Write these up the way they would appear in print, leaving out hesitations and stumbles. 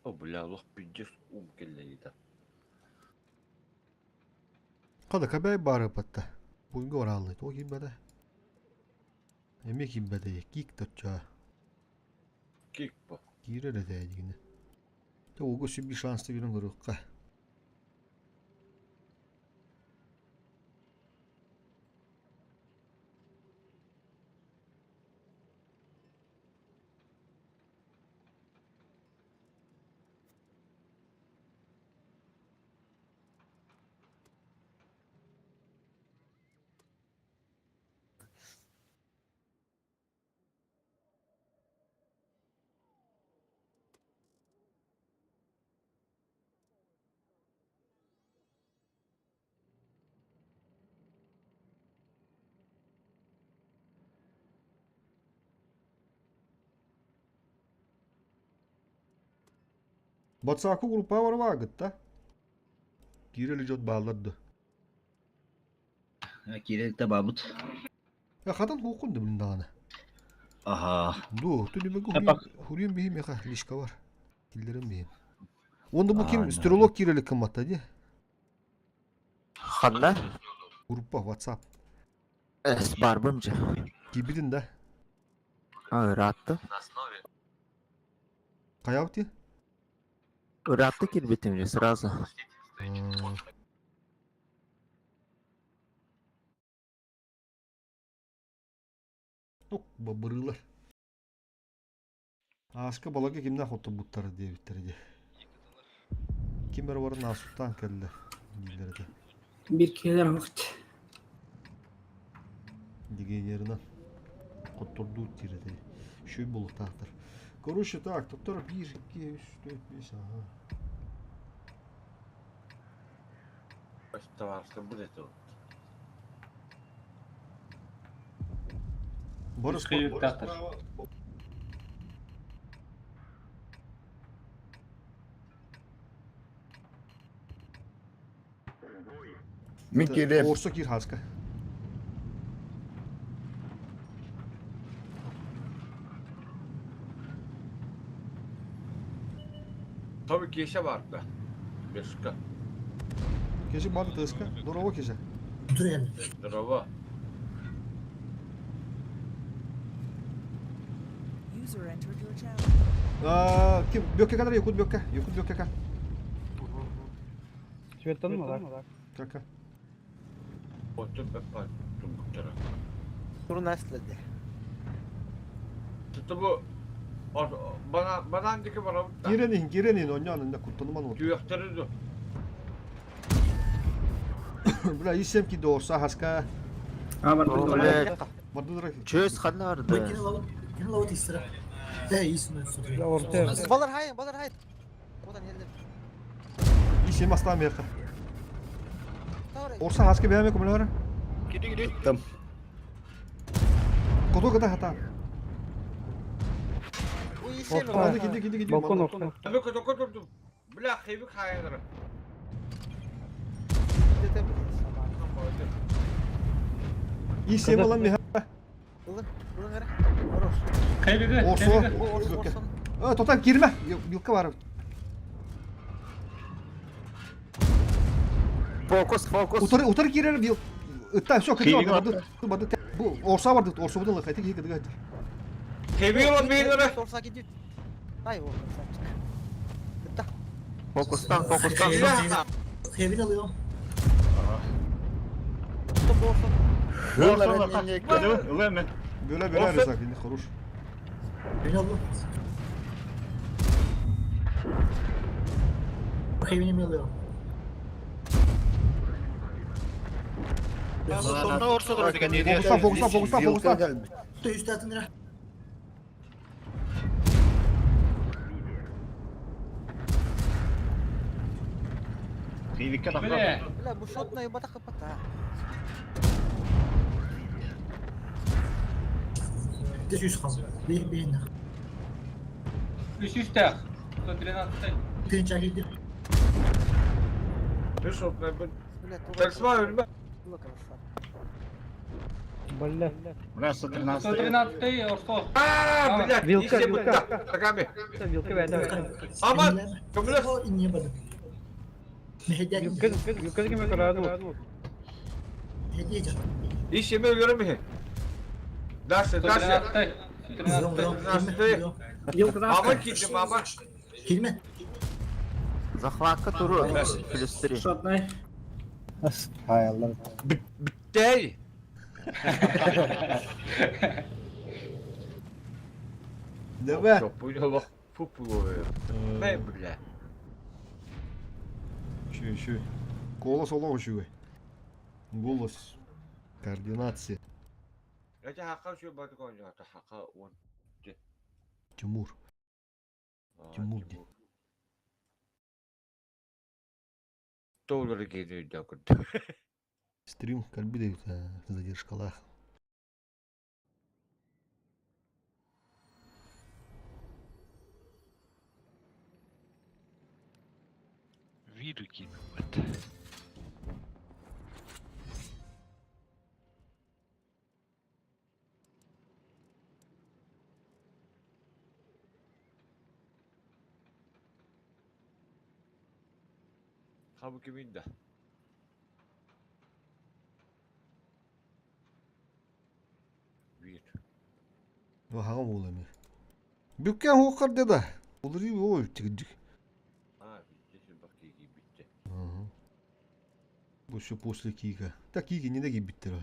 О, бля, олох пиздец уум кэллэйдэ. Хада кабай бары батта. Буйга барааллы. Тоҕо киирбэтэ? Эмиэ киирбэтэ. Кик тачча. Кик бу. Киирэр этэ дигини. Те уга сүбби шансы берен көрүөххэ. Батсаакы группа барбаа гытта. Киирели дьон бааллар да. Киирэликте баабыт. Я хатан хуукун да билин даҕаны. Аха. Ду, түнүмэгэ хуруйун биһи меха лишка бар. Киллерин биһи. Онда бу ким стрелок киирелик кымматта ди. Ханна? Группа WhatsApp. Эс барбым же. Кибидин да. А, ыраатты. Хайабыт Ыраатты кирбитим же сразу. Ну, бабырыылар. Ааска балаga кимнээх оттубуттара диэбиттэрэ дии. Ким эрэ баран аасуттаан кэллэ дииллэр этэ. Биир киһилэр аҕыт. Легионерынан хоттордуур диир этэ. Үчүгэй буолуохтаахтар. Короче так, топтор 1, 2, 3, 4, 5, ага. Оставался будет вот. Борис Кыйыктаахтар. Мин киириэм. Орсо киир хаска. Tabii Keşe vardı. Beşik'te. Кеше барды тыска. Здорово, Кеше. Здорово. User entered your channel. Аа, ким бөккө кадar Якут бөккө. Якут бөккө ка. Светтан mı Кака. Otur be tumbuklara. Turun aslında. Tuttu bu. Bana bana andiki bana da. Киренин, киренин, онньоон куттаныман вот. Tüyekleri de. Бля, исем ки дорса хаска. А, барбыт. Блядь, Бардыдыра. чөс ханна барды? Orta. Balar hayır, balar hayır. Oradan geldim. Исем астам яха. Орса хаска бәме көмөлөр. Ыттым. Кото ката хата. Bu iyi şey mi? Барды киди киди киди. Balkon orta. Tabii kötü kötü. Бля, хейбик хайдара. Исем алам меха. Ылын, ылын эрэ. Хорош. Кайбеге, Орсо. кайбеге. О, орсон, Бөккө. орсон. Э, тотан кирме. Билка бар. Фокус, фокус. Утары утары кирер бил. Ытта, все, киди Хейбик барды. Барды. Бу орса барды, орса будан хайты киди киди. Хейбик olan beyinlere. Орса gidiyor. Ay o красавчик. Gıtta. Фокустан, фокустан. Tuttum bu orson. Ылы мен. Бөлө бөлө Орса. резак, ини хорош. Фокуста, фокуста, фокуста, фокуста. Хейбикке Бля, Бля, bu shot на ебата хапата. Үс үстэх. 113. Bir sokma ben. Бля, Tersma ölme. Тула красавчик. Бля. Бля, 113. 113 Орсо. А, блядь, Вилка, иссе вилка. бутта. Рогами. Вилка бэйдэ. Аман, көмөлөс. Вилка, вилка кеме көрәді. Иссе ме göremi. Дальше, дальше. 113. 113. Вилка Аман кидим, аман. Захватка туру. Плюс 3. Шотный. Hay Allah. Бей. Давай. Чопуй, фу, Бей, бля. Еще, еще. Голос олох үчүгэй. Голос. Координация. Это хака şu батык ойнады, хака он. Тимур. Тимур де. Доллар генü да күрдү. Стрим кальбиде задержкалах. Виру киирбэт. Хабы кимин да. Bir. Ваха буолами. Бүккен хоққар деді. Олар ой тигдик. А, bitti şimdi bak kiki bitti. Бу все после кика. Так кики не даги биттер.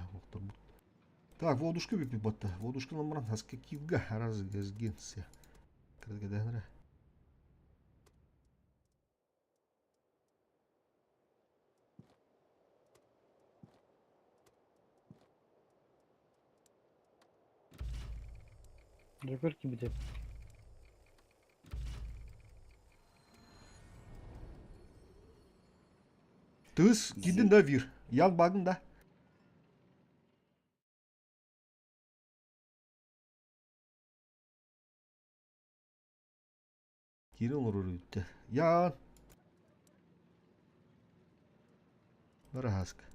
Так, водушка бипи батта. Водушка номран хаска килга раз газгинся. Кыргыданра. Жүгір кибіде. Тыс кидин да вир. Ян багын да. Кирин олорор үтте. Ян. Барахаска.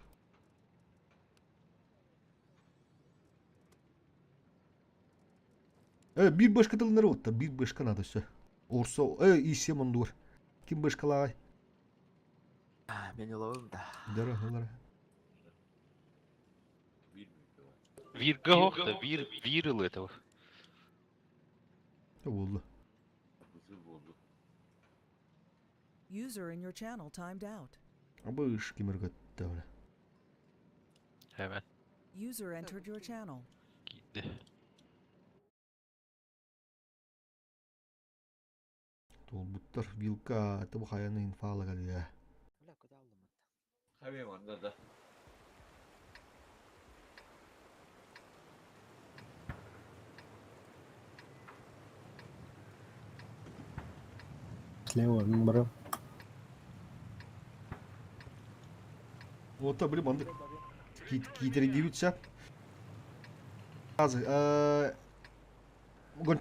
Э, bir башка тылынар отта, bir башка надо все. Орсо, э, исе мондур. Ким башкалай? Мен уловым да. Дара, дара. Bir bitti var. Вирга хохта, вир вирыл этого. Болду. Kızı buldu. User in your channel timed out. Абыш кимиргатта. Hemen User entered your channel. gitti. Толбуттар вилка, это хаяны инфала галия. Бля, куда алдым? Hemen anladı. Слева, бро. Вот, блин, манды. Китердибится. Азы, э, гон.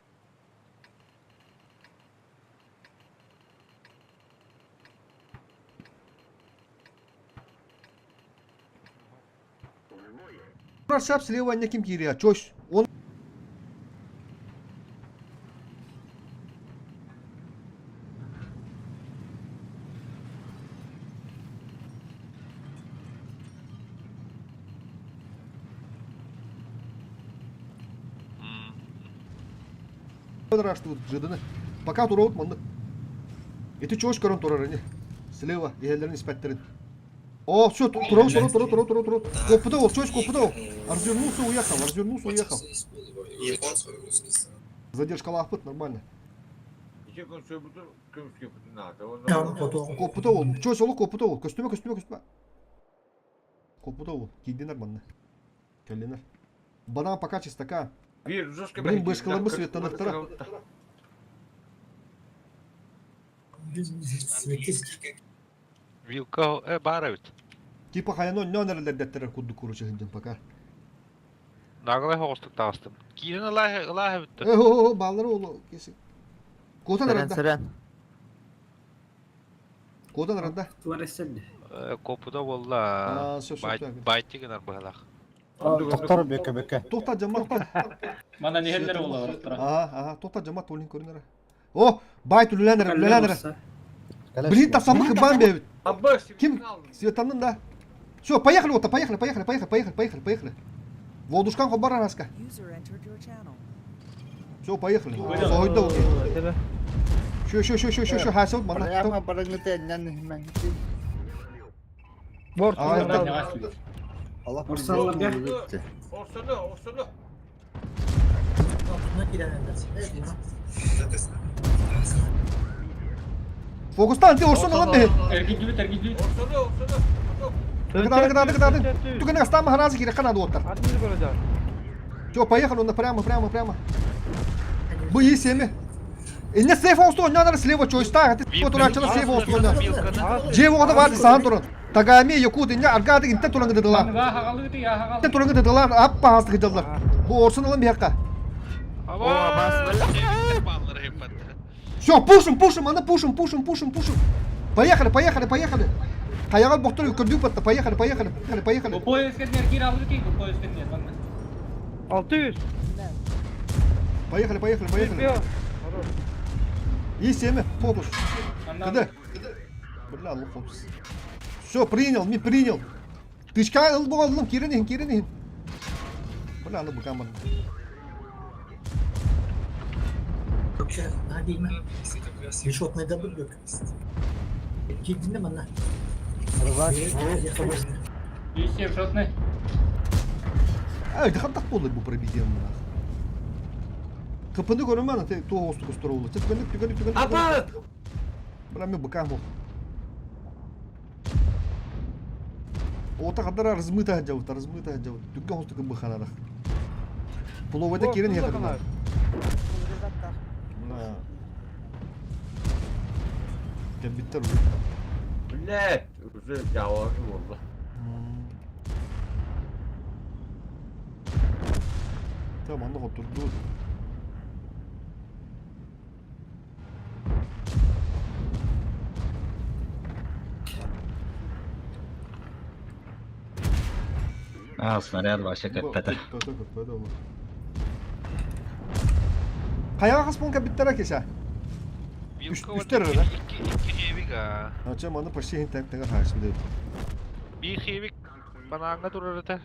Сап слева неким кирия. Чось. Он Рашты жыдыны. Пока тура манды. Эти чош корон турар Слева елерин испеттерин. О, все, тура, тура, тура, тура, тура, тура. Копыта ол, чош копыта ол. Развернулся, уехал, развернулся, уехал. Задержка лахпыт, нормально. İki gün söbütü kömüş köpütü nerede? Ondan Копыта ол, чош ол, копыта ол. Костюме, костюме, костюме. Копыта ол, кийди нормально. Келленер. Банан пока чистока. Bir жестко Блин, башкаларбы светланып Вилка э баар эбит. Типа хаяно нөнерлер деттер кудду куручу хинден пока. Наглай хоҕустук таҕыстым. Киирэн ылааһы ылааһы бүттэ. Э, о, баллары ол кесик. Котан Сэрэн рада. сэрэн. Котан рада. Туар эсселде. Э, Копуда буолла. А, все, все, Байтигын арбыһалаах. Тохтор бөкө бөкө. Тоқта жамат. Мана нехеллер ола ортора. Ага, ага, тоқта жамат олин көрүнөр. О, бай түлеләнер, үлеләнер. Блин, тапсамы кыбан бебит. Ким? Светанын да. Все, поехали, вот, поехали, поехали, поехали, поехали, поехали, поехали. Волдушкан хобар араска. Все, поехали. Сойда окей. Шо, шо, шо, шо, шо, шо, хасыл, мана. Прямо барыңыты эннен химэн. Allah Orsallar Orsalı, orsalı. Фокустан, ты орсон алан бе. Эргиндүбүт, эргиндүбүт. Orsalı, orsalı. Кыдарды, кыдарды, кыдарды. Түгені астамы харазы керек қанады оттар. Все, поехали, он прямо, прямо, прямо. Бу есть семи. Инне сейф олсу, онна надо слева чой ста, ты вот урачала сейф олсу онна. Же ода бар сан туран. Тагами якут инне аргады инте туран гыдыла. Инте туран гыдыла, аппа хасты гыдылар. Бу орсун алан бияққа. Все, пушим, пушим, аны пушим, пушим, пушим, пушим. Поехали, поехали, поехали. Каяга боктор көрдүк батта. Поехали, поехали, поехали, поехали. Бу поезд кир алды ки, бу поезд кенер. 600. Поехали, поехали, поехали. Есть семя, фокус. КД. Бля, ну фокус. Все, принял, не принял. Тычка ыл болдым, киренин, киренин. Бля, ну букаман. Есть шотный. Ай, да хантак болды бу пробитие нах. Капаны көрөмөн, ты то осту костурулу. Түгөнүк, түгөнүк, түгөнүк. Апа! Бля, мен быкам бол. Ота кадара размыта жабыт, размыта жабыт. Түгөн осту кыбы ханарах. Пуловайда кирен ехали. Бля. Кәбиттер. Блядь, уже жауабы болды. Tamam, анда отурду. А, снаряд вообще көппөтө. Көппөтө, көппөтө ол. Каяга хаспон кәбиттер кеша. Үстер да. Икки икки хевик а. Ачам аны почти хин тәк тәгә хашым дип. Bir хевик банаңа турар это.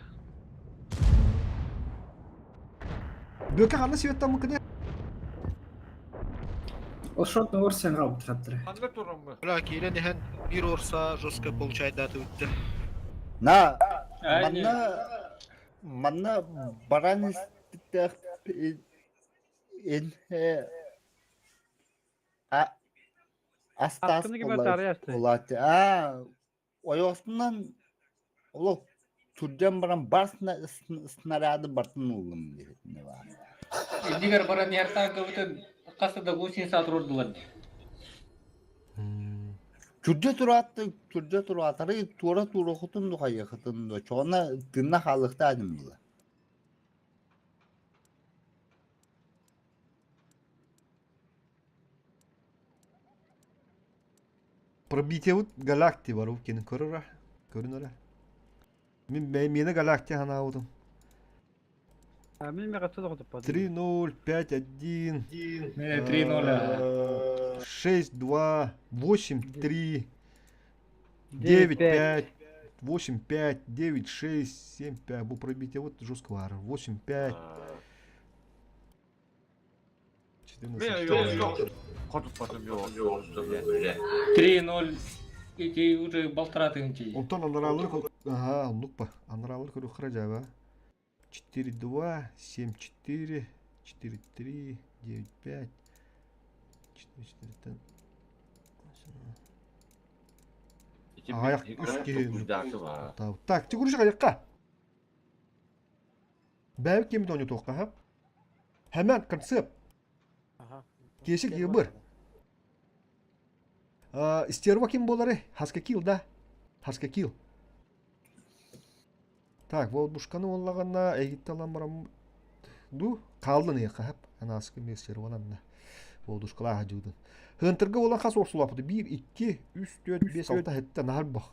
Бөкә каны светтан мыкыды. Ошотно орсен қалып тұрады. Анда турам Бля, киирэн иһэн биир орса жестко получает даты үтте. На, манна, манна баран истэх ин а астас булат. А, ойосунан оло түрден баран барсына снаряды бартын улым не бар. Индигер баран яртан кыбытын касыда гусеница турдулар. Түрдө туратты, түрдө туратары тура тура хутун ду хайы хутун ду. Чона тынна халыкта адым була. Пробитие вот галактика бар уккенин көрөрө. Көрүнөрө. Мен мени галактика ханаудым. Мен мега 3 0 5 1 3 0 6 2 8 3 9 5 8 5 9 6 7 5. Бу пробитие вот жестко var. 8 5 14. Хотуп батым yok. Yok. 3-0 эти уже балтара тыгынчы. Онтон анаралыр ага, оннук Анаралыр көрү хражаба. 4 2 7 4 4 3 9 5 4 4 Аяқ үске. Так, тигуржи аяққа. Бәйік кемді ойны тоққа, ха? Hemen концепт. Кешік ебір. Стерва ким болары? Хаска кил, да? Хаска кил. Так, волбушканы оллағана әгитті барам. Ду, қалдын еқа, хап. Ана аскы мен стервалан да. Волдушкала хажудын. Хынтырга olan хас орсулапыды. 1, 2, 3, 4, 5, 6, 7 нахар бақ.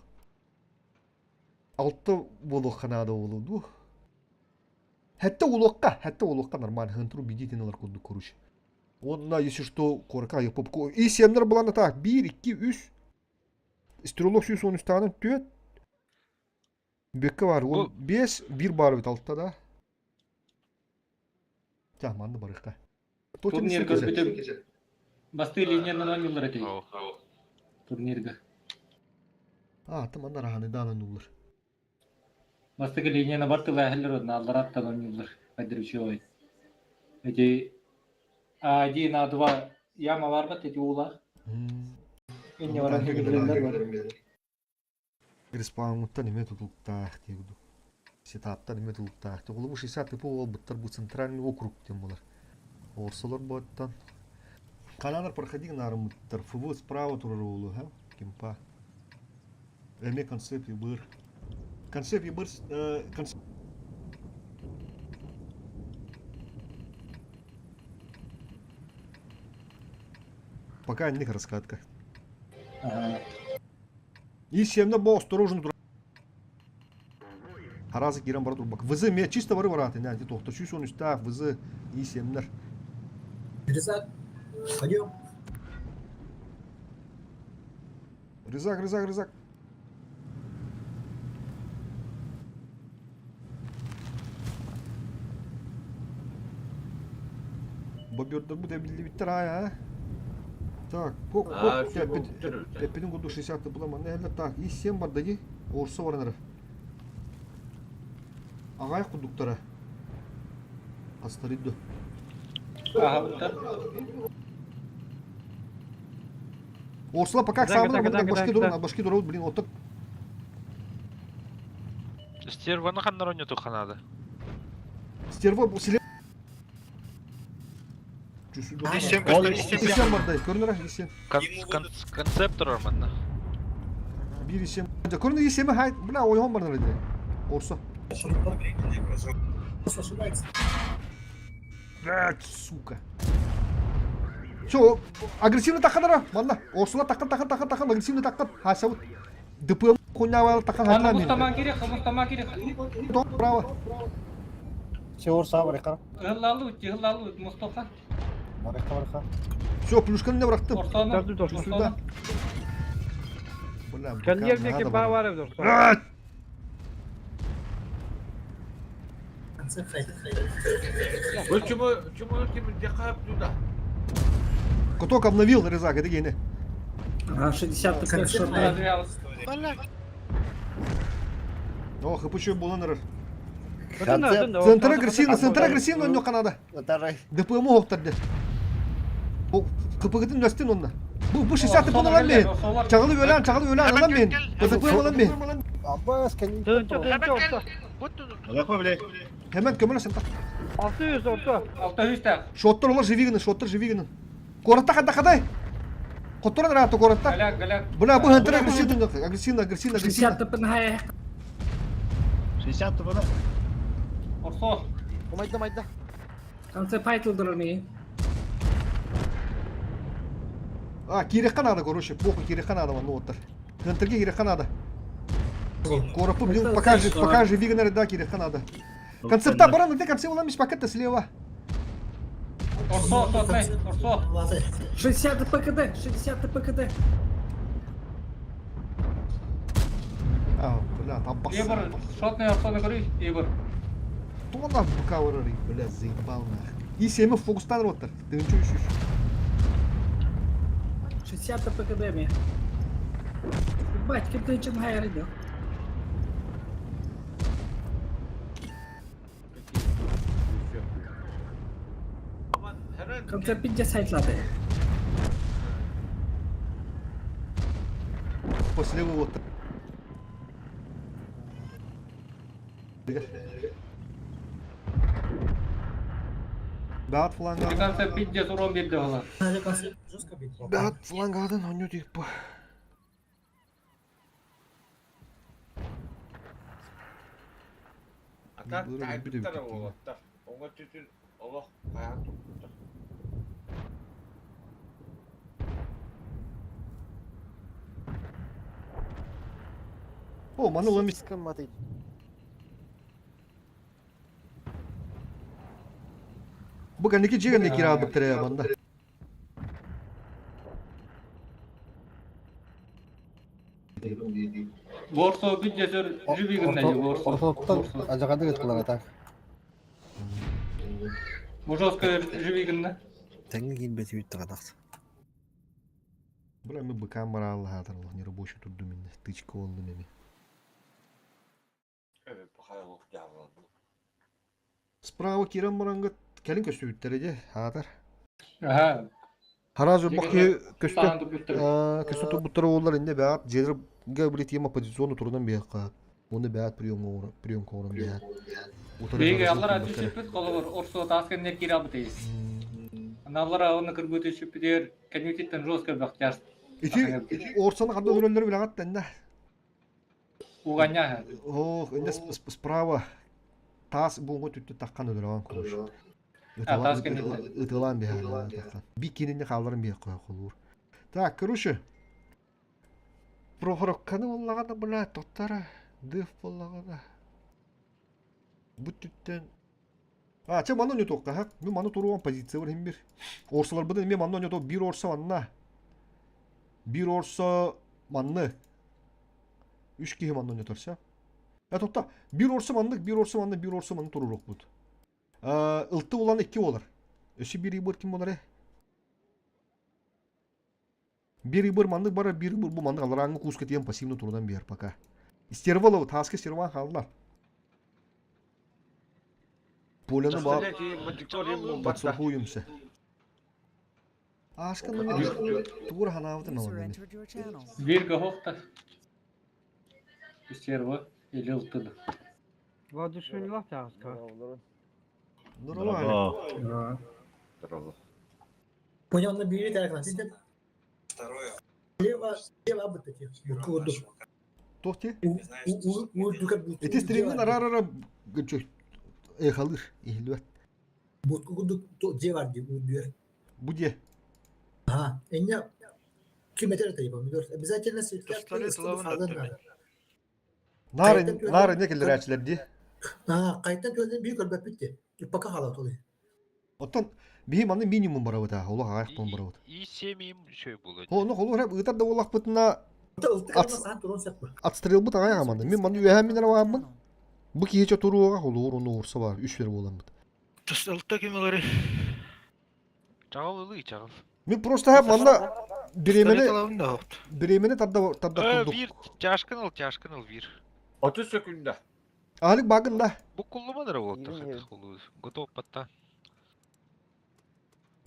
Алты болу қанады болу. Ду. Хәтта улуокка, хәтта улуокка нормально, хынтыру бедитин ылар курдук короче. Онна, если что, корка попко. И семнер булан так, 1, 2, 3. Стрелок сүүс он үстаанын түөт. Бекке бар, он 5, 1 бар бит алтта да. Тя, манны барыхта. Турнир көрбүтүм. Басты линиянан ойнулар эти. Турнирга. А, там манна раханы даанан улар. Бастакы линияны бар тыла эһэллэр уонна аллараттан оонньууллар Хайдырычевой. Эти А1, А2 яма барбат эти уулаах. Инне баран хэгилэллэр бар. Респаунуттан эмиэ тутулуктаах дии курдук. Сетаптан эмиэ тутулуктаах. Холобур 60 типа буолбуттар бу центральный округ диэн буолар. Орсолор буоттан. Кананар проходи нарымыттар. ФВ справа турар уолу, ха? Кимпа. Эмиэ концепт ебыр. Концепт ебыр концепт Пока них раскатка. И семна бо осторожно тура. Харазы кирен бар турбак. ВЗ ме чисто бары бараты, не, тохто сүүс он үстээх ВЗ и семнер. Ризак, пойдем. Рызак, рызак, рызак. Бобердер эбиллибиттер ай а. Так, кок, А, кок, все, бобуттар өтө. Эппитин курдук 60 була манна эле так, и 7 бар даги, орса баранары. Агай курдуктара. Астаридду. Аһабыттар. Орсула пока Да, самый да, да, башки да, дурун, да. башки дурун, блин, вот так. Стерваны ханнар ойноту ханады. Стерво бу селе. Исем көстөр, исем. Исем бар дай, көрүнөр исем. Концептор манна. Бир исем. Көрүнөр исеми хай, бля, ойон бар нерде. Орса. Блядь, сука. Все, агрессивно таханара, манна. Орсула такан такан такан такан, агрессивно такан. Хаса вот. ДПМ хуйня вал такан Аны хатла мустаман кирек, мустаман кирек. Право. Сеур са барыка. Ыһыллалу, тыһыллалу, Мустафа. Барыка барыка. Все, плюшканы не бырахтым. Орсону. Сюда. Бля, Коньерник надо ба было. бар эбит орсо. Блядь! Почему, почему ты декап туда? Куток обновил резак, это гений. А, 60 О, хп еще был нер. Концепт. Центр агрессивно, центр агрессивно, у него Канада. Тарай. ДПМ оқтарды. КПГ-тин өстін онна. Бу бу 60 тп алам мен. Чагылып өлән, чагылып өлән алам мен. ДПМ алам мен. Аббас, кәнин. Тыынча, тыынча орсо. Hemen көмөлө сен. 600 орсо. 600 тах. Шоттор олар живигин, шоттор живигин. Коратта хада хадай. Котторан рато коратта. Галяк, галяк. Бля, бу хантер агрессивно, агрессивно, агрессивно, агрессивно. 60 тпн 60 тпн. Орсо. Майда майда. Концепт айтылдыр ми. А, кирекка надо, короче, похуй, кирекка надо, ну вот. Хантерге кирекка надо. Коропу, блин, покажи, покажи, Вигнер, да, кирекка надо. Концепта баран, где концепт уламиш пакета слева. Орсо, сотнай, орсо. 60 ПКД, 60 ПКД. А, бля, там бас. Ебр, шотный орсоны көрүй, ебр. Тона быка вырырый, бля, заебал нах. И семь фокустан роттер. Ты ничего еще? 60 ПКД ми. Ебать, кем ты чем хайр идет? Концепт 50 айтлады. После вывода. Баат фланга. Концепт 50 урон берди ола. Баат флангадан оню типа. А так Было бы тайбыттар бит- олаттар. Оңа түтүн олох каян туттар. О, маны ломить. Скамматы. кэнники дьиэ кэнники киирэ манна. Борсо бүт дьэсөр жибигиннэ борсо. Ортоттан ажаҕады ыттылар так. Бу жестко жибигиннэ. Тэҥҥэ киирбэти бүттэҕэ тахса. Бля, мы быкам барааллаһаатар олох нерабочий турдум инне тычка боллум эми. Справа киирэн бараҥҥыт кэлин көстүбүттэрэ дии, аатар. Аха. Харазы бу киһи көстө көстө турбуттара буоллар инде бэҕэт дьиэлэргэ били тема позиционно турунан биһиэххэ уонна бэҕэт приемҥа приемка оҥорон биһиэхэ. Биһиги аллара түспүт холобур орсуо таас кэннэ киирэ албытыйыс. Аналлара оны кырбыы түспүтүгэр кэннититтэн жестко бөхтяс. Ити орсаны ханна өлөллөрү билэҕит тэннэ. Уганя. Ох, инде справа таас буоҥҥа түттэ таххан өлөрөҕөн куруш. Таас кэнниттэн. Ытылаан биһаана таххан. Би кинини хаалларын биһиэххэ холуур. Так, короче, Прохоровканы буоллаҕына, бля, тоттара, дыፍ буоллаҕына. Бу түттэн А, чэ, манна ойнотуохха, ха? Мин манна туруом позициябар иһин бир. Орсаларбытын эмиэ манна ойнотуох биир орса манна. Биир орса манны. Үс киһи манна ойнотор, сэ. Э, тохто, биир орса маннык, биир орса манна, биир орса манна туруруохпут. Э, ылты улан икки болар. Өссө биир ыбыр ким болар, э? Биир ыбыр маннык барар, биир ыбыр бу маннык аларааҥҥы кууска тиийэн пассивно турунан биэр пока. Стерволов, тааска стерван хаалла. Поляны ба подстрахуемся. Ааска тугур ханаабытын User алан entered your channel. Биир кохохта. Стерва или ылтыды. Воодушевлена тааска. Нормально. Понял, на бири так на. Лево, лево абытыки. Курду. Тохти. У Эти стримин ара-ара эхалыр, ихлүэт. Бутку курдук дьиэ бар дии үрдүгэр. Бу дьиэ. Аха, инньэ ким этэр этэй Обязательно Пистолет ловын аттым. Наар наар инне киллэрээччилэр дии. Аа, қайтан төлөн биир көрбөппүт дии. Пока хаалат ол. Оттон биһи манна минимум барабыт аа, олох аҕайах тон барабыт. И семьим үчүгэй буолуо. Ону холур хеп ыытар да буоллахпытына отстрелбыт аҕайах аманда. Мин манна үөһээ мин эрэ бааммын. Бу киһи туруоҕа холуур ону уурса бар үс бер буоламмыт. Тысылта ким ылары? Чаҕыл ылыы чаҕыл. Мин просто хеп манна бириэмэни бириэмэни тарда тарда курдук. Биир чашкын ыл, чашкын ыл биир. 30 секунда. Алик багын да. Бу куллуман эрэ буолта Готов патта.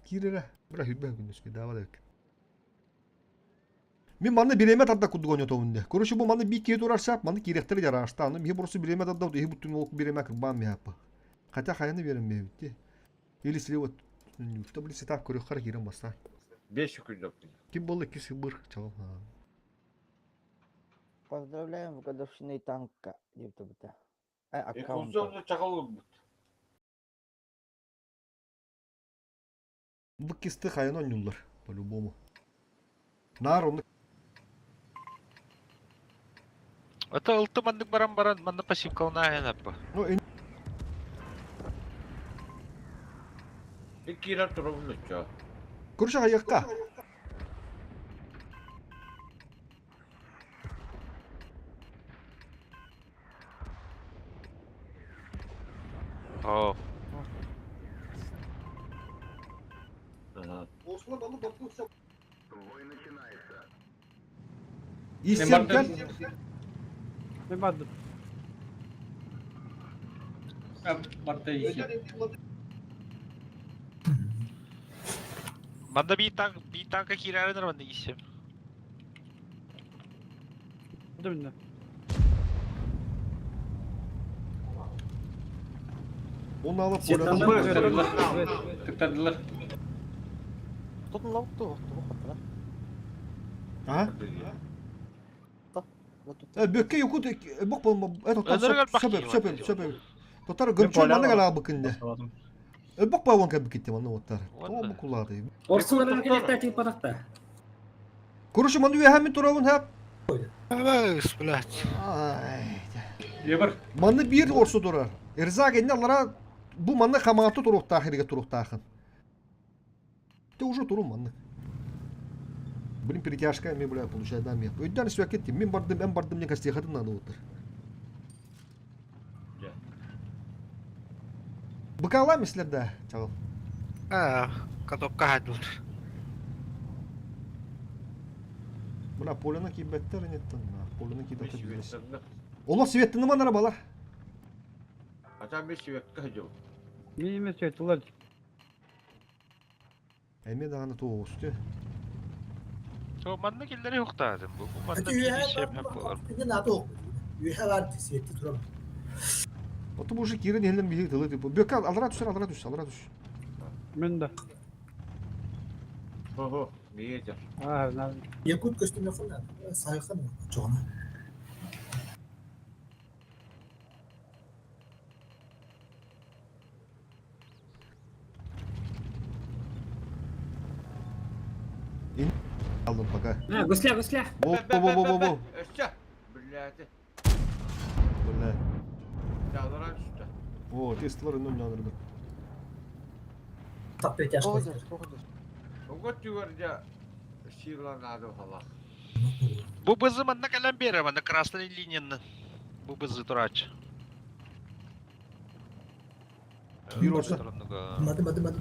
Киир эрэ. Бра хүрбэ күнүскэ даава да Мин манна бириэмэ тарда курдук ойнотобун де. Короче, бу манна биир киһи турар сап, манна киирэхтэр жараашта. Аны биһи просто бириэмэ тарда иһи буттун ол бириэмэ кырбаан миһаппа. Хотя хайаны биэрэн биһибитти. Или слева что блин сетап көрүөххэ киирэн баста. 5 секунда. Ким болла икки сыбыр чал. Поздравляем в годовщиной танка деп турбута. Аккаунт. Чаҕыл Бу кисти хайаны ойнуллар по-любому. Наар оннук Это ылты маннык баран баран манна пассивкалана аппа. Ну, Киирэр турабын оччо. Короче, айакка. О. Истем кел. Мен бардым. Барта ищи. Манда биир танк биир танка киирэрин манна иссем. Дүмнө. Оны алып Тыктардылар. Тыктардылар. Tutun lan tuttu. Tuttu. Ага. Бөкке юкут бок болма. Это сөп сөп сөп. Тотар гөрчү манна гала быкынды. Бок бавон кабы кетти манна оттар. То бу кулады. Орсулар келекте тип батакта. Короче, манна үһәм турабын хап. Абас, блядь. Ебір. Манна бир орсу турар. Эрзаг энне алара бу манна хамааты туруктаахын иге туруктаахын. Ты уже турум маннык. Блин, перетяжка эми, бля, получает да, мен. Өйдөн сүөккет мин бардым, эн бардым, мне костехатын надо оттыр. Быкаалаам мислер да, чагыл. А, катокка хадылар. Бля, полена кийбэттэр инеттен, полена кийбэттэр билес. Олох светтыны манара балар. Ата мен светка хадыл. Мен емес светлар. Эми даҕаны туоҕусту. То манна киллери хуктаатым. Бу манна биир шеп хап болар. Оту уже киирэн иһэллэр биһиги тылы типа Бөкө алара түсэр, алара түс, алара түс. Мен да. Хо-хо, миетер. А, на. Якут көстүмөхүн сайхан чоҕуна. Алдым пока. А, гусля, гусля. Во, во, во, во, во. Өссө. Блядь. Бля. Алара түстэ. О, тестлар өнүм нанырды. Так перетяжка. Угот түгәрдә сила надо хала. Бу бызы манна кэлэн биэрэ, манна красный линияны. Бу бызы турач. Биир орса. Мады, мады, мады.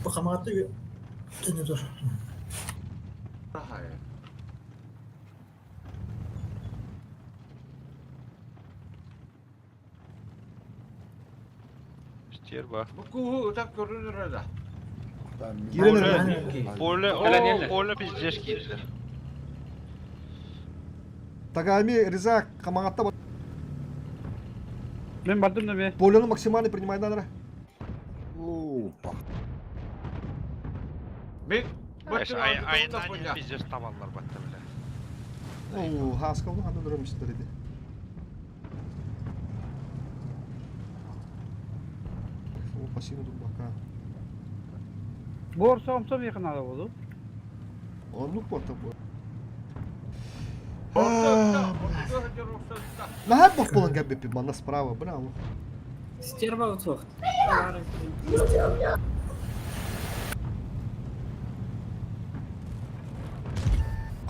Бу хамааты түнү тур. Ахай. Стерва. Бу куһу ытап көрүнөр да. Киирэн Поле, о, поле пиздец киирдилэр. Тагами Реза Камагатта Мен бардым да мен. Полену максимально принимай надо. Опа. Мен Айынан пиздец табаллар батта бля. О, хаскалны хандан өрөмүстер иди. О, пассивный дубака. Бор соғымсам якын ала болу. Онлук борта бу. Наһаа Наһаа бох болан кәббеппи манна справа, браво. Стерва утуохт.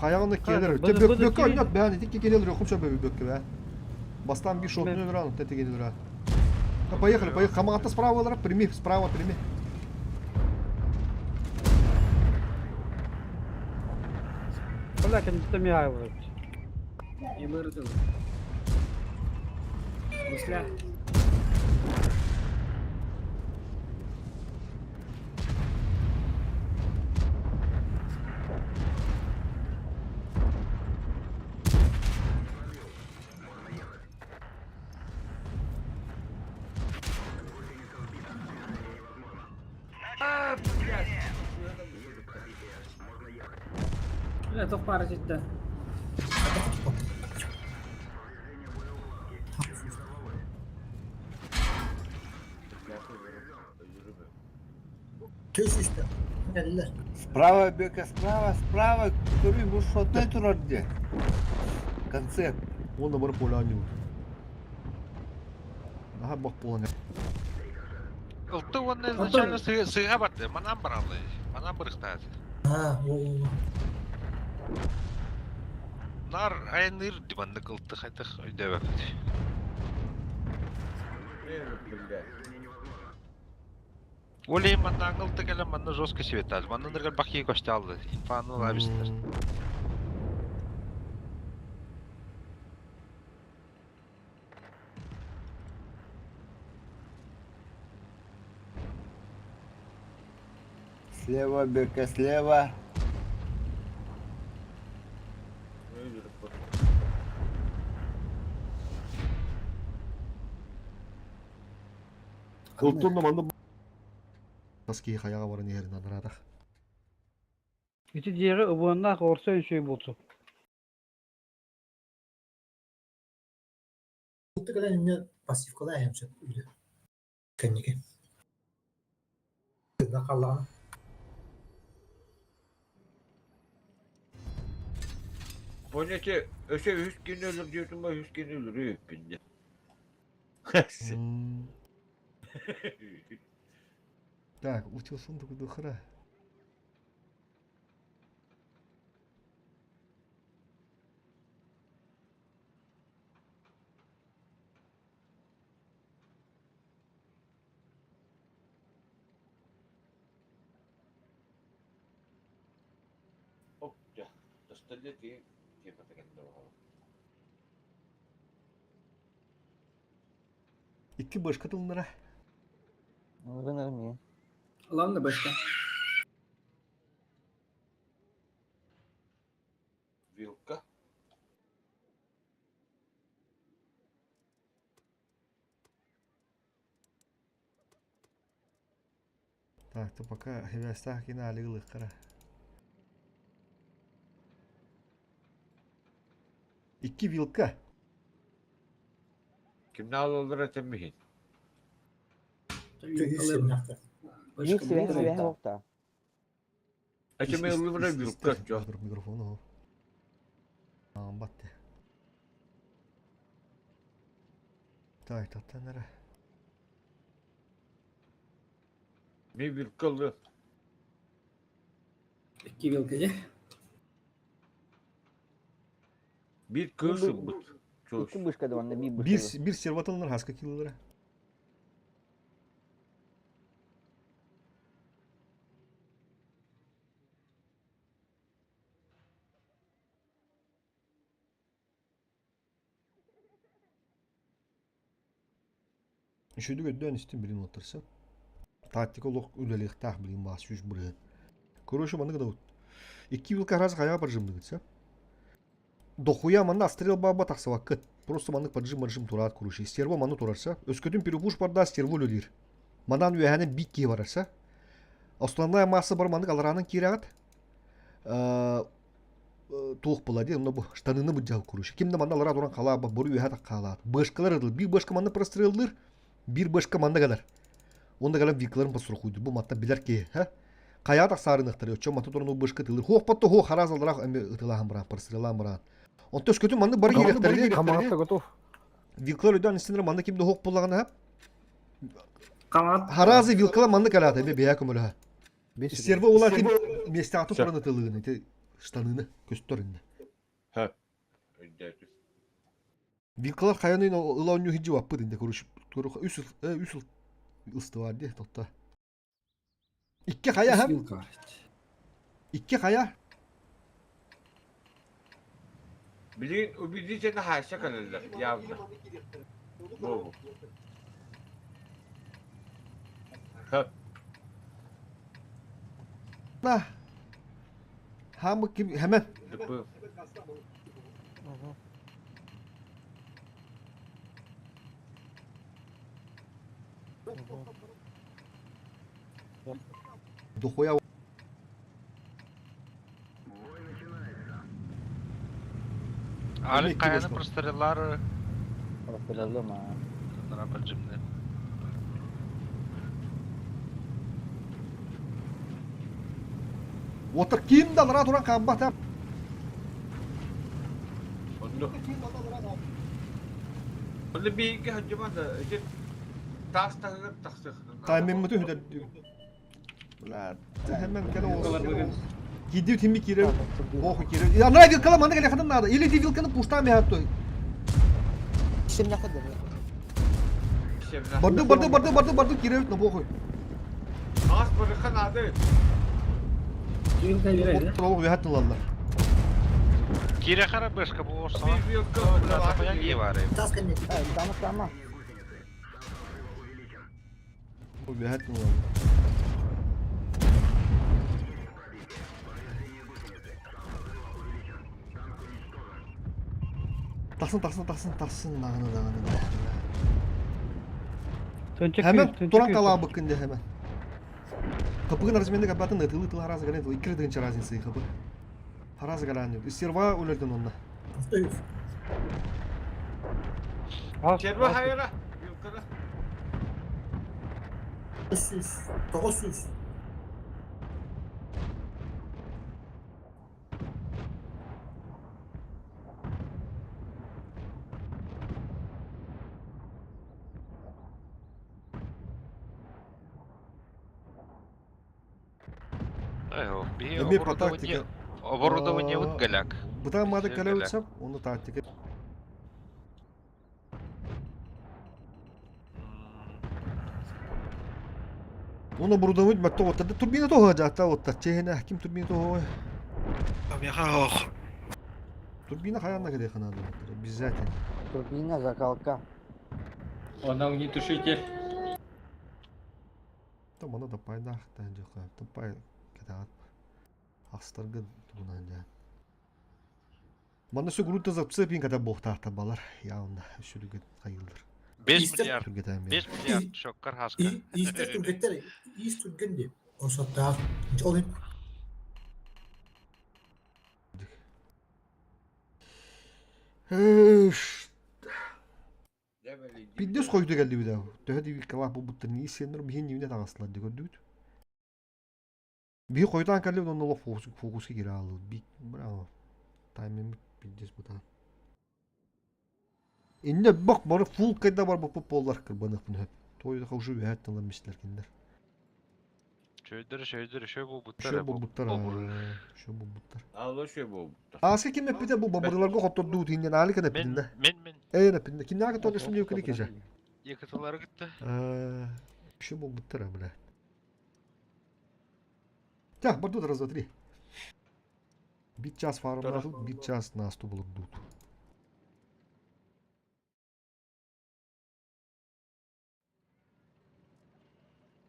Каягында келер. Быды- Те быды бөккө келер. ойнат бән итик келер рөхүм шөбө бөккө бә. Бастан бир шот нөмер аны тете келер. Да поехали, поехали. Хамагатта справа алар, прими, справа прими. Бля, кенде Михайлович. Емырдыл. Гусля. Бля, тоқ бара жетті. Справа, Бека, справа, справа, который бу шотной турар где. В конце. Он бар поле аню. Наһаа бох болан. Ылты уонна изначально сыга барды, манан баралы. Манан барыхтааты. Нар айныр диманнык ылты хайтах өйдөбөппүт. Олей манна ылты кэлэн манна жестко светал. Манна ныргар бахи көстө алды. Инфаны лабистер. Слева, Бека, слева. Кылтунна манна Таски хаяга баран ерин анарадах. Ити диэҕи ыбыаннаах орсо үчүгэй буолсу. Понятие өсө үс күн өлөр диэтим ба үс күн өлөрү үппинде. Так, утилсон духара. Оп, дьэ, досталия тиийэн тиэмэтэ кэллэ баҕалаах. Икки башка тыллара. Гынарым iyi. Ылан да башка. Вилка. Так, то пока хевястаах кини алыгылыххара. Икки вилка. Кимнээх олороллор этэммиһин? Биир сибэһэ сибэһэ уохта. Этими ыллыбыра вилка чо. Микрофон Батты. Так, таттан Ми вилка ылы. Икки вилка дьэ. Биир кыыс ылбыт. Икки бышка да онно биир Бир, бышка. бир серватылыныр хаска килылара. Үчүгэй өйдөөн истин билин уоттарса. Тактика олох үлэлиэхтээх билин баас сүүс бырыһын. Короче, маннык да Икки вилка раз хайа поджимныгыт сэ. Дохуя манна стрел баба тахсыбаккыт. Просто маннык поджим-поджим тураат короче. Стерво манны турарса. Өскөтүн перепуш барда стерво үлэлиир. Манан үөһэнэн бик киһи барарса. Основная масса бар маннык алараанан киирэҕит. Туох була дии, онно бу штаныны быдьал короче. Ким да манна алара туран халаа бору үөһэ халаат. Бышкалар ытыл. Биир бышка манна простреллыр, биир бышка манна кэлэр. Онда кэлэн вилкаларын посурухуйду. Бу матта билэр киһи, ха? Хайаа тахсаарыныахтары, оччо мата туран ол бышка тылыр. Хуох потто хуох хараас алларах эми ытылахан баран, простреллаан баран. Онто өскөтүн маннык бары киирэхтэрин Хамаҕатта готов. Вилкалар өйдөөн истиннэр манна ким да хуох буллаҕына Хамаат. Харазы вилкала маннык кэлээтэ эми бэйэ көмөлөһө. Стерва ула ким миэстэҕэ туран ытылыгын ити штаныны көстөр инне. Ха. Өйдөөтүм. Вилкалар хайаны ыла онньу хиджи ваппыт инде короче үс үс ыстыбар дии тотта. Икки хайа хам. Икки хайа. Билигин убедительно хаайса кэлэллэр явно. Бу. На. Хамы ким hemen. Dıpı. Дохуя Али каяны простреллар. Простреллама. Поджимны. Отыр ким да лара туран камбата. Онно. Онно биһиги хадьыман да ити таас таһыгар тахсыахтын. Таймиммыты хүдэр. Бля, hemen кэлэ олор. Кидив тимми кирер. Ох кирер. Я на вилкала маны кэлэ хатын надо. Или ти вилканы пуштам я той. Барды барды барды барды барды кирер на похуй. Аас барыхан ады. Вилка берер, Отыр олох хатын лаллар. Кире хара бышка бу орсала. Бля, Tamam tamam. Хатын лаллар. Тахсын тахсын тахсын тахсын нағыны нағыны нағыны. Hemen туран калаабы күнде hemen. Капыгын разменде капатын ытылы тыл харазы гален иккiri дыгынча разница хапы. Харазы гален Серва өлөрдөн онна. Серва хайра. Вилкада. 300, 900. Эми по тактика. Оборудование вот голяк. Бутан мады калеутсап, оны тактика. Оны оборудование матто вот турбина того жата вот чехена ким турбина того. Амиха ох. Турбина хайанна кэлиэхэ наада обязательно. Турбина, закалка. Он огнетушитель. Там она да пайдаах таан дьокка. Тапай кэтаат. Ахстаргын тугунан дьаан. Манна сүгүрүттэ запцепин ката буохтаахта балар. Явно сүрүгүт хайылдар. 5 миллиард. 5 миллиард шоккар хаска. Иистер түргэттэр, иис түргэн диye. Осоттаах. Ол Пиндес хойду кэллибит ау. Төһө дии калаах булбуттар нии сиэннэр биһин ньиинэ таҕыстылар дии көрдүбүт. Биһи хойутаан кэллибит онно олох фокуска киирэ хааллыбыт. Би браво. Таймиммит пиндес бытаан. Инне бок бары фул кайда барбыппыт буоллар кырбаныахпын сөп. Туойдаха уже үөһэт тылан мистилэр кинилэр. Чөйдөр, чөйдөр, шөй булбуттар. Шөй булбуттар. Шөй булбуттар. Алло шөй булбуттар. Ааска ким эппитэ бу бабырыларга хоттордуу тииннен Алик эппитин да. Мен мен. Эн эппитин. Кимнээҕи тоҕо сымньы кили кеже. Якытылары кытта. Шөй булбуттар бля. Так, бардут раз, два, три. Бит час фармнатут, бит час насту булурдут.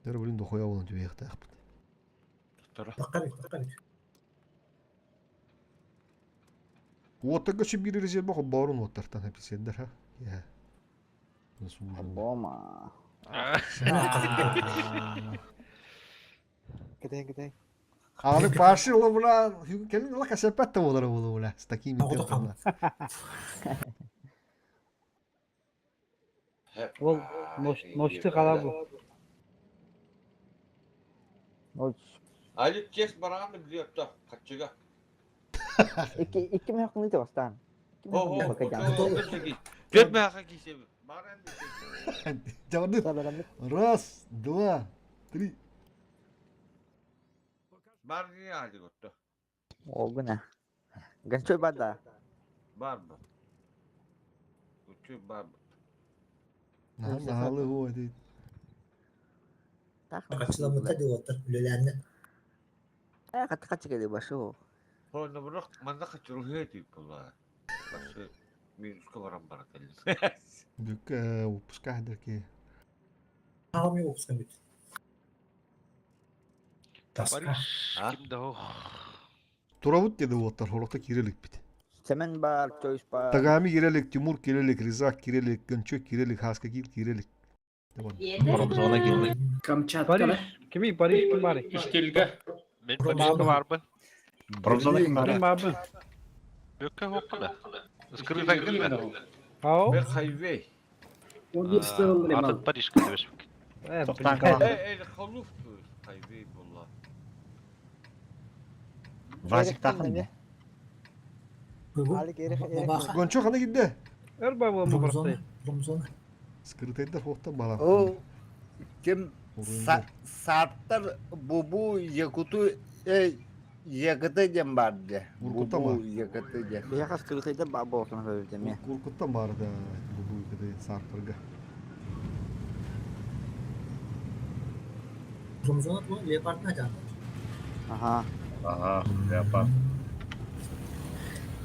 Дэр блин дохуя болон түбэйэхтээхпит. Уоттарга сөп биир резервэ холбоорун уоттартан эписиэндэр ха. Иә. Бома. Кэтээн кэтээн. Аны Паши бля, кэлин ыла кэсэппэт да буолара буолуо бля, с такими темпами. Ол ночты қала бу. Али текст барааны билиэтта хаччыга. Икки икки мехакны бастаан. Төрт меха кисеби. Раз, два, три. Бар не алик отто. Ол гына. Ганчой бар да. Бар бу. Учу бар. Наһалы хуа дейт. Хачыламыта диоттар үлеләнне. Э, хат хат кели башы. Хонна бирок манна хачылыһы тип була. Башы минуска баран бара келдим. Бүк выпуска хадырки. Аҕам выпуска бүт. Париж ким да ох. Турабыт деди уоттар хорохто кирелик бит. Семен бар, Чойс бар. Тагами кирелик, Тимур кирелик, Ризак кирелик, Гончо кирелик, Хаска кир кирелик. Промзона кирелик. Камчатка. Париж. Кими Париж ким бары? Иштилге. Мен Парижга барбын. Промзона ким Ким бары? бабы? Бөккө хоккуна. Скрыта кирде. Ау. Бер хайвей. Атын Парижга дебешпик. Тоқтан калам. Э, э, халуф хайвей була. Вазик тахын не? Гончо хана кирде? Өр бай болма барсай. Промзона. Скрытайдар хоқтан бала. О, ким сарттар бубу якуту якыты дем барды. Уркутта Бубу ма? якыты дем. Бияха скрытайда ба болсун хөбүтеме. Куркуттан барды бу буйкыды сарттарга. Промзона бу леопард на жан. Аха. Ага, леопард.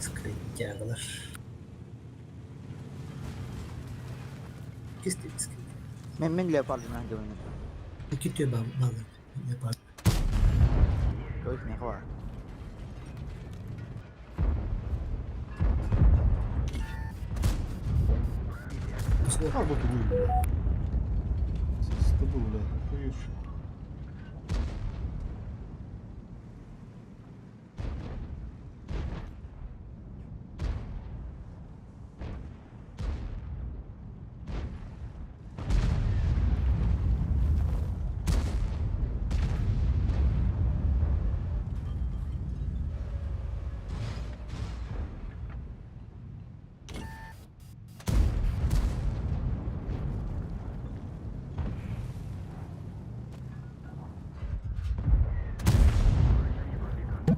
Скрытяглар. Кисти скрыт. Мен мен леопардына жобун. Ики тө балы. Леопард. Чойс не хва. А вот угуй. С тобой, бля, охуевший.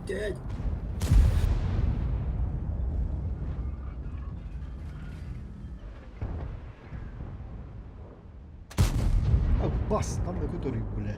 Dead. А, бас, там на который, бля.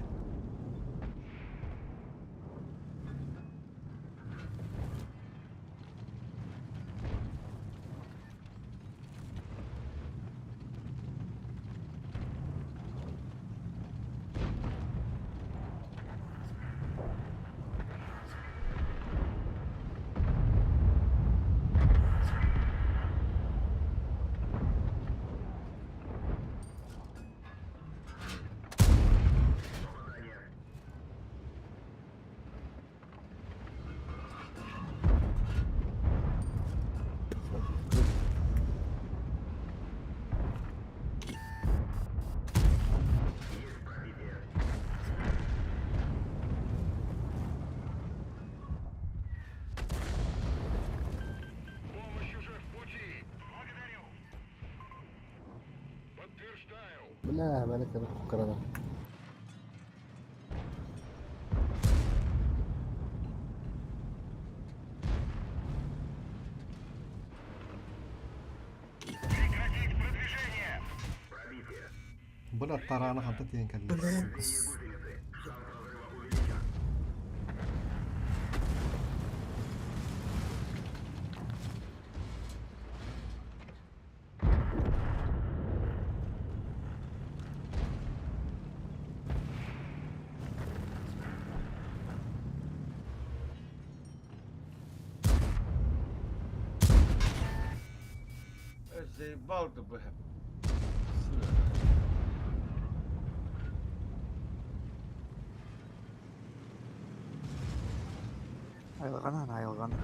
Бля, мені кырана. Бына тараны ханта тиэн кэллэ. Заебал ты, бля. Айылгана, айылгана.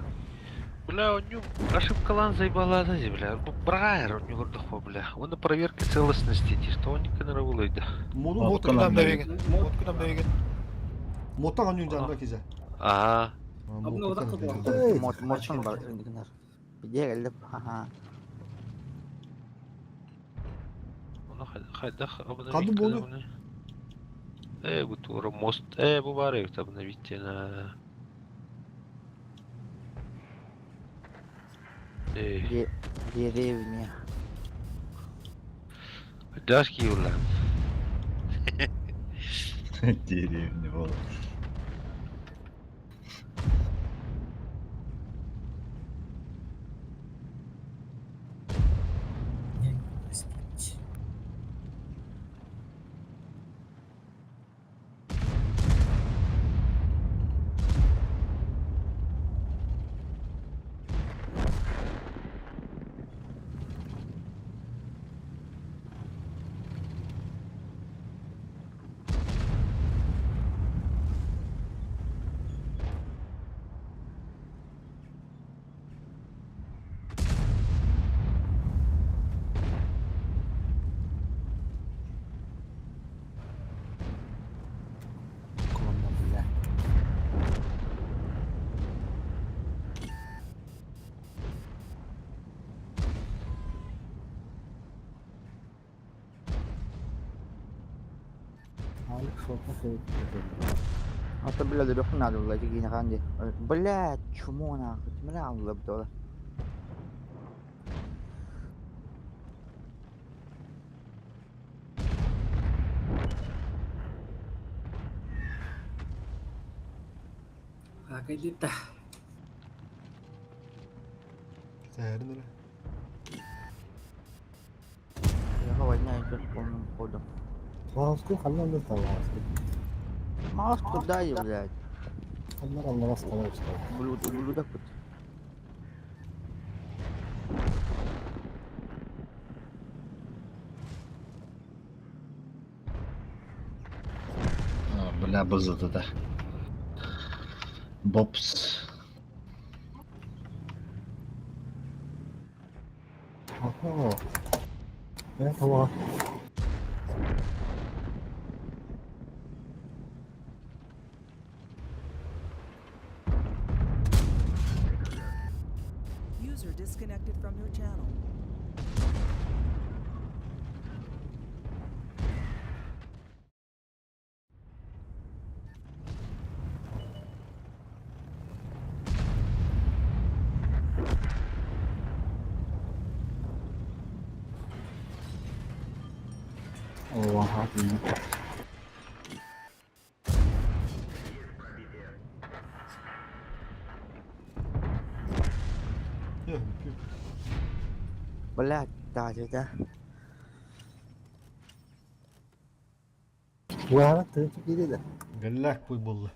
Бля, у него ошибка лан заебала, да, бля. Брайер у него дохо, бля. Он на проверке целостности, что он не канаравыл, да. Моду Мод мод Кунам кунам дэвеген. Мод кунам дэвеген. Моттан анюн жанна кизе. Ага. Абына одақ қылды. Мод модтан бар индигнер. Бие келди. Ха. Оны хайдах Кады обновить болду? кадамны. Бу тура мост. Бу бар эбит обновить на. Деревня. Дашки юла. Деревня вот. Колонна, бля. Алекс, вот нахуй. Ата бля дөрөхүн надо тигине канди. Бля, чмо нахуй. Тимре алды бдола. Акадита. Сәрін эле. Я война идет полным ходом. Мауску ханна да таласку. Маус куда и, блядь? Ханна алларас таласку. Блюдо, блюдо кут. Бля, бызыды да. Бобс. Ага. Этого. User disconnected from your channel. Oha. Блядь, да, да. Уа, ты кириде. Галлак пуй болду.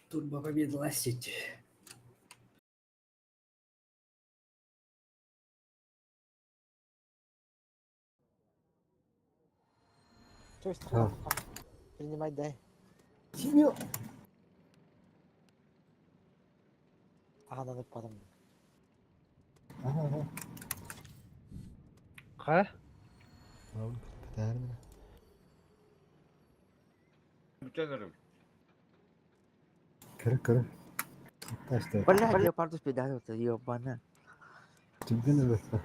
Турбо победа ластить. То есть принимать дай. Кимио. Ага, надо потом. Ага. Ха? Тәрін. Бүтәнерім. Кыры кыры. Ташты. Блядь, леопарду спидалился, ёбана. Түргэн эбэтэ.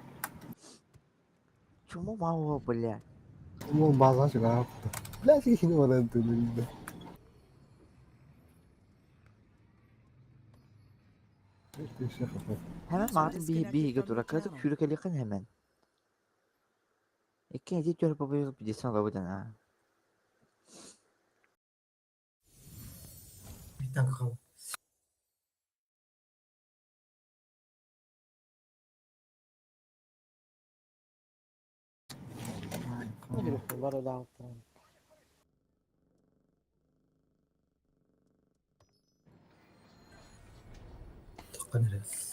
Чему мало, блядь? Ол бааза чугаһаабыта. Блядь, киһини баран төнүллэ. Hemen User mağazın bir disconnected bir from your тура кырдык channel. сүүрэ кэлиэххин hemen. Икки эти түөрт бабайы десен лабыдан аа. Bir dakika kaldı. Dakika neresi?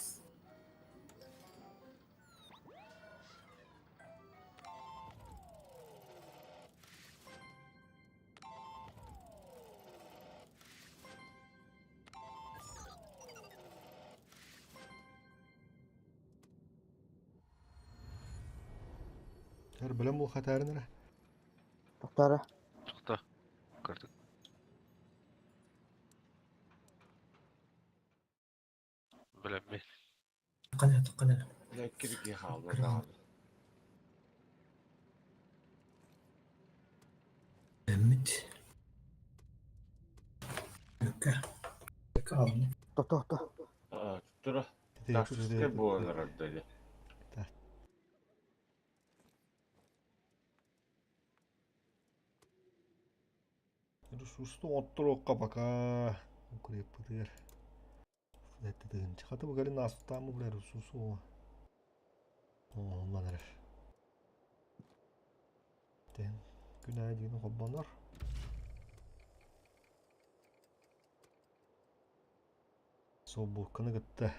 Her бэлэм бу хатарын эрэ. Тоқтара. Тоқта. Көрдік. Білеммен. Dakika nere? Dakika nere? Бля, кирки хаалла даҕаны. Mehmet. Өккө. Өккө алын. Тохто тохто. Аа, тура. Таксистка буолар дали. Ресурсты оттуруохха пока укреппытыгар. Хаты бу кэлин астаамы бля ресурсу оҥоһуллан эрэр. Тэн күн аайы холбонор. Собукканы кытта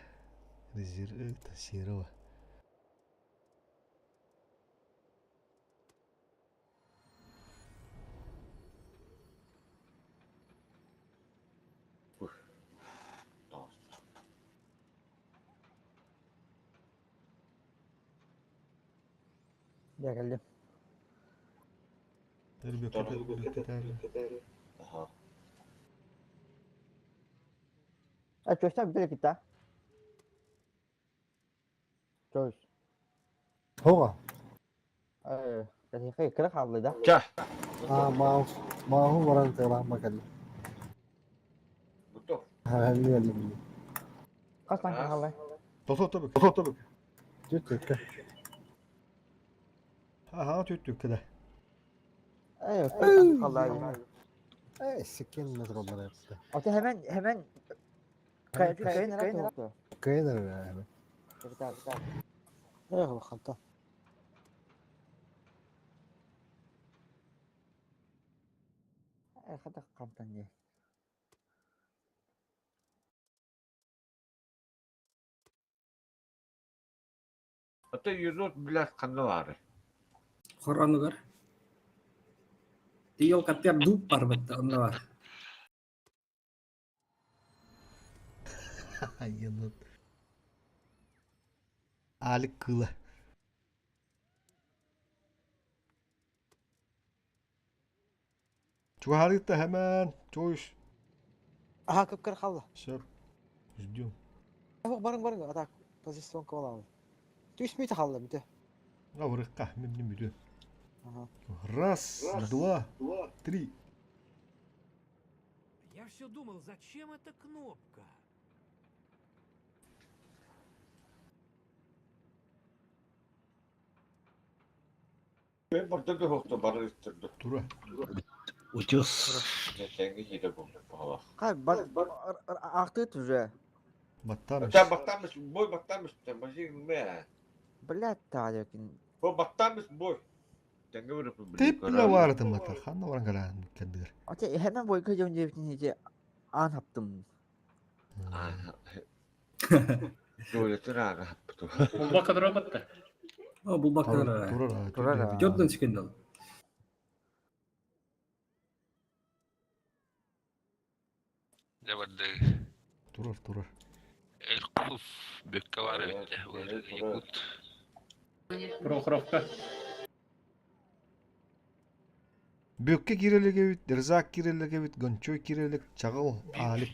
резерв серого. Я кэллим. Аха. А чөстө бүтэ китта. Чөс. Хоға. Э, тахи кыра хаалла да. Ча. Аа, маа мааһу баран тыылаама кэллим. Готов. Хәлли кэллим. Хас танка хаалла. Тото тобүк. Тото тобүк. Түт Аха түттүк кеде. Э, хаалла. Э, сиккен метролар yaptı. Ата hemen hemen кай кай нера тохто. Кайнер эме. Эх, халта. Э, хата камтан не. Ата юзот блядь ханна баары. Хоронугар. Тиол каттыар дууп бар бытта, онно бар. Енот. Алик кыла. Чугарыкта hemen. Чойш. Aha кыпкыр қалды. Все. Ждем. Барың барың, атак позиционка боламын. Түшмейді қалды бүтө. Аврыкка, мен не бүтү. Ага. Раз, два, три. Я все думал, зачем эта кнопка? Мен барда да хохто бары истерди. Тура. Утес. Теңги жиде болду бала. Кай бар актыт уже. Баттамыш. Та баттамыш, бой баттамыш, бажи ме. Блядь, таалыкин. Бо баттамыш бой. Теңги бир Тип бля баартым бата. Ханна баран калаан кендигер. Ата hemen бойка жон жебитин хеже ан хаптым. Жолетер ага хапту. Булбакка тура батта. О, булбакка тура. Тура. Тура. Жордан чикендал. Дебарды. Турар, турар. Элькуф бөккө бар эбитте. Якут. Прохоровка. Бөккө кирелеге бит, Рзак кирелеге бит, Гончой кирелек, Чагыл, Алик.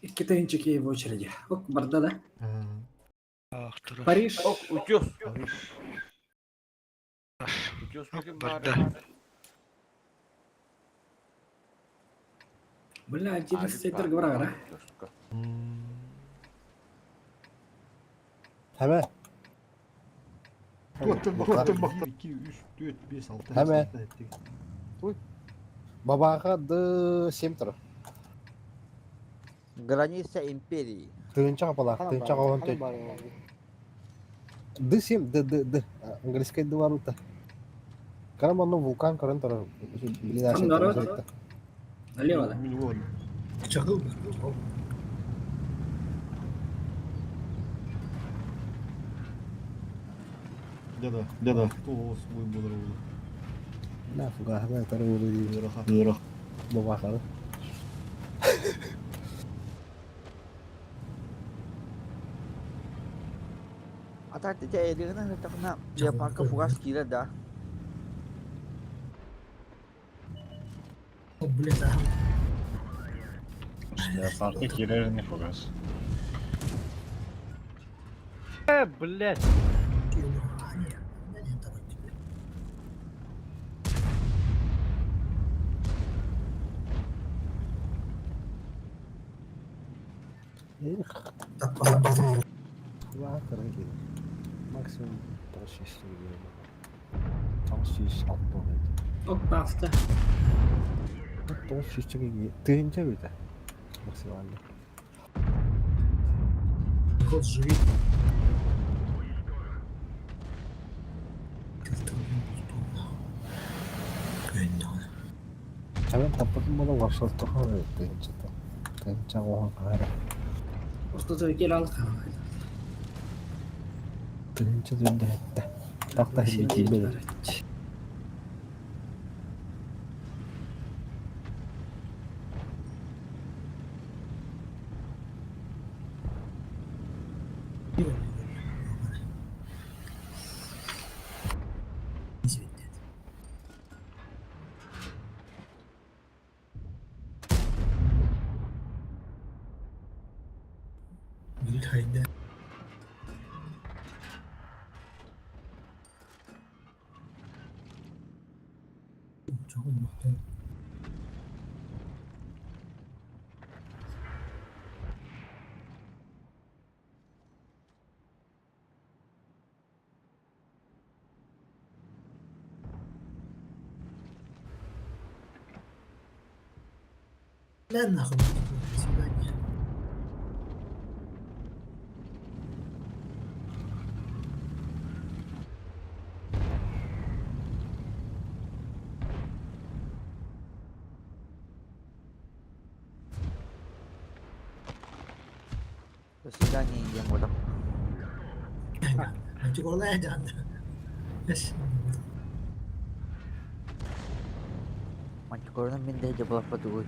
Икки тыһынча киһи в очереди. Ок, барда да. А. Париж. Ок, утес. Утес ким баар? Бля, 11 гврагара. Hemen. Туоттан бахтан бахтан. 2, 3, 4, 5, 6, Hemen. 7. Бабаға д 7 тұр. Граница империи. Тыынча қапала, тыынча қауын төт. Д 7, Д, Д, Д. Английский Д бар ұта. Карам онно вулкан көрін тұрар. Там народ. Налево, да? Чакыл. Да-да, да-да. Тоғыз бой болар ол. На, фугахна, тары олы. Ыраха. Бабаға. А так ты тебя элегна так на парка фугас кире да. Блин, да. Парка кирер не фугас. Блядь. Максимум 6 6 6 Октавта. 900 тыһынча бүтэ максимально. Кот живи. Hemen таппытын бола варшал тоха тыһынча тыһынча оһон кара. Ортада кел ал. Тыһынча дүндэ хэтте. Тахта хилли Hayda. Çok muhtemel. Ла нахуй. До свидания. До свидания, Индия Мантикорна мен де жабылап батугуй.